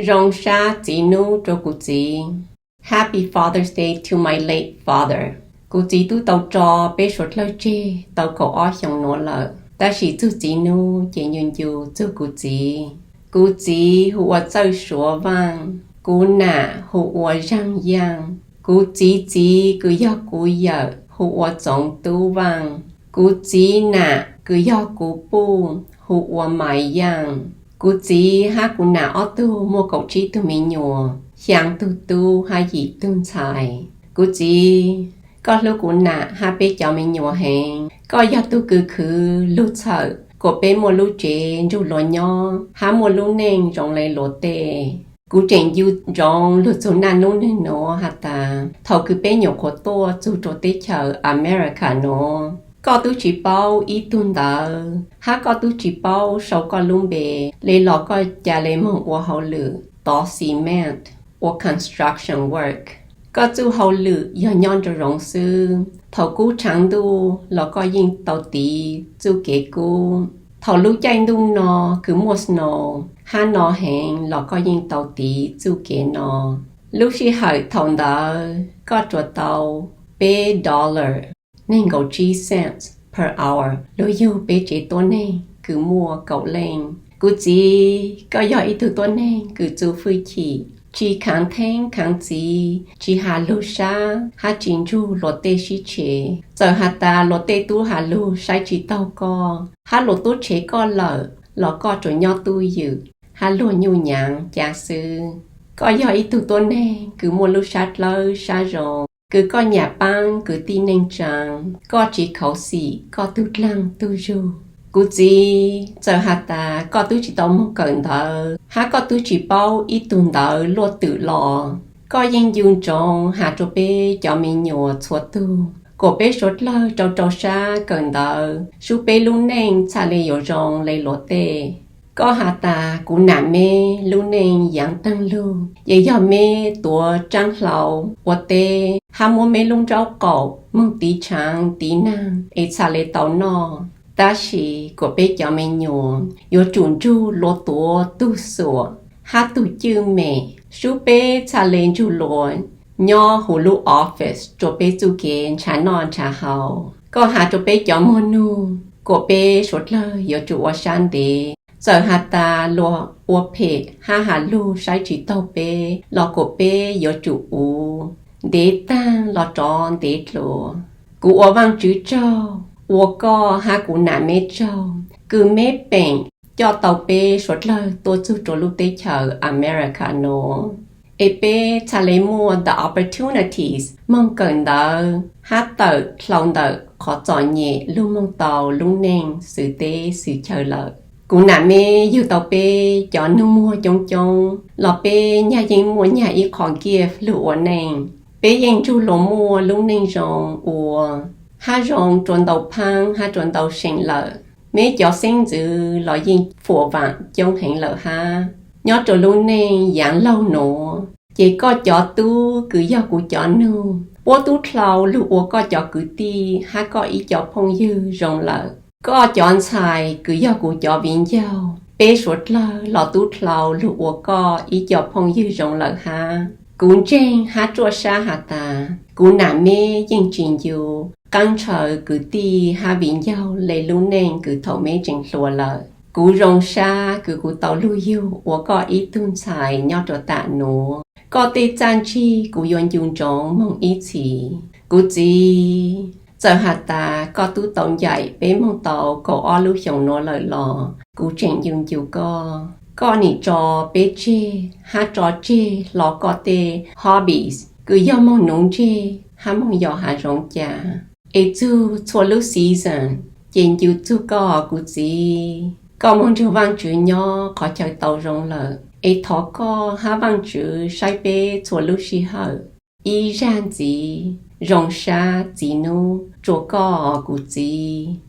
Zoo sab txiv nub rua kuv txiv. Happy Father's Day to my late father. Kuv txiv tub tau tso peb suav dlawg tseg tau kaum ob xyoos nuav lawm, tab sis txug txiv nub ces ncu ncu txug kuv txiv. Kuv txiv hu ua Txawj Suav Vaaj, kuv nam hu ua Zaaj Yaaj. Kuv txiv txiv kws yog kuv yawm hu ua Txoov Tub Vaaj. Kuv txiv nam kws yog kuv puj hu ua Maiv Yaaj. Kuv txiv hab kuv nam ob tug muaj kaum tsib tug me nyuam, xyaa tug tub hab yim tug ntxhais. Kuv txiv, koj hlub kuv nam hab peb cov me nyuam heev. Koj yog tug kws khwv lug txhawm kuas peb muaj lub tsev nrug luas nyob hab muaj lub neej zoo le luas tej. Kuv tseem ncu ntsoov lug txug naj nub nwg nuav has tas thaum kws peb nyuam qhuav tuaj txug rua teb chaws America nuav, koj tub tsi paub ib tug ntawv hab koj tub tsi paub sau koj lub npe le los koj ca le moog ua hauj lwm tov cement, ua construction work. Koj txuj hauj lwm yog nyob nraum zoov xwb, thaum kub tshaav ntuj los koj yeej tau tiv txuj kev kub. Thaum lub caij ntuj no kws muaj snow hab no heev los koj yeej tau tiv txuj kev no. Lub sij hawm thaum ntawd koj tsuas tau peb dollar neeg nkaum tsib cents per hour, lug yug peb tsev tuab neeg kws muaj kaum leej. Kuv txiv, koj yog ib tug tuab neeg kws txuj fwj chim, tsi khaav theeb khaav txiv, tsi has lug sab hab tsi ntsug luas tej sib tshev. Txawm has tas luas tej tub has lug saib tsi taug koj hab luas tub tshev koj lawm los koj tsuas nyob tuj ywm hab luag nyuj nyaav ca xwb. Koj yog ib tug tuab neeg kws muaj lub sab dlawb sab zoo, kws koj nyam paab kwv tij neej tsaa, koj tsi khuv xim koj tug dlaag tug zug. Kuv txiv, txawm has tas koj tub tsi tau moog kawm ntawv hab koj tub tsi paub ib tug ntawv luaj twm los, koj yeej ncu ntsoov has rua peb cov me nyuam txhua tug kuas peb suav dlawg rau rau sab kawm ntawv, sub peb lub neej txhaj le yuav zoo le luas tej. Koj has tas kuv nam meb lub neej yaav taag lug, ces yog meb tuav tsaab hlau ua teb hab muab meb lub nraub qaum moog tiv tshaav tiv naag es txhaj le tau noj. Tab sis kuas peb cov me nyuam yuav tsum ntsug luas tuav tug xuam hab tug cwj mem, sub peb txhaj le ntsug luas nyob huv lub office rua peb txuj kev ntshaw noj ntshaw haus. Koj has rua peb cov muag nug kuas peb suav dlawg yuav tsum ua sab ntev. Txawm has tas luas ua phem hab has lug saib tsi taug peb los kuas peb yuav tsum uv ntev taag los rov ntev dlua. Kuv ua Vaajtswv tsaug, ua koj hab kuv nam meb tsaug kws meb peem coj tau peb suav dlawg tuaj txug rua lub teb chaws America nuav, es peb txhaj le muaj the opportunities moog kawm ntawv hab tawm dlhau ntawm qhov txom nyem lug moog tau lub neej xwm teb xwm chaw lawm. Kuv nam meb yug tau peb cov nug muag coob coob los peb nyag yeej muaj nyag ib qho gift lug ua neej. Peb yeej ntsug luas muaj lub neej zoo ua hab zoo rua ntau phaab hab rua ntau seem lawm. Meb cov xeeb ntxwv los yeej fuam vaam coob heev lawm hab. Nyob rua lub neej yaav laug nuav, ces koj cov tub kws yog kuv cov nug puab tub dlhau lug ua koj cov kwv tij hab koj ib co phooj ywg zoo lawm. Koj cov ntxhais kws yog kuv cov viv ncaus, peb suav dlawg los tub dlhau lug ua koj ib co phooj ywg zoo lawm hab. Kuv ntseeg hab ruaj sab has tas kuv nam meb yeej tsis ncu qaab ntshaw kwv tij hab viv ncaus le lub neej kws thaum meb tseem hluas lawm. Kuv zoo sab kws kuv tau lug yug ua koj ib tug ntxhais nyob rua tam nuav. Koj tej txaj ntsig kuv yuav ncu ntsoov moog ib txhis. Kuv txiv, txawm has tas koj tub tau ncaim peb moog tau kaum ob lub xyoos nuav lawm los kuv tseem ncu ncu koj. Koj nim tso peb tseg hab tso tseg hlo koj tej hobbies kws yog moog nuv ntseg hab moog yos hav zoov ca, es txug txhua lub season ces ncu txug koj kuv txiv. Koj moog nrug Vaajtswv nyob qhov chaw tau zoo lawm, es thov koj hab Vaajtswv saib peb txhua lub sij hawm. Ib zag ntxiv, zoo sab txiv nub rua koj kuv txiv.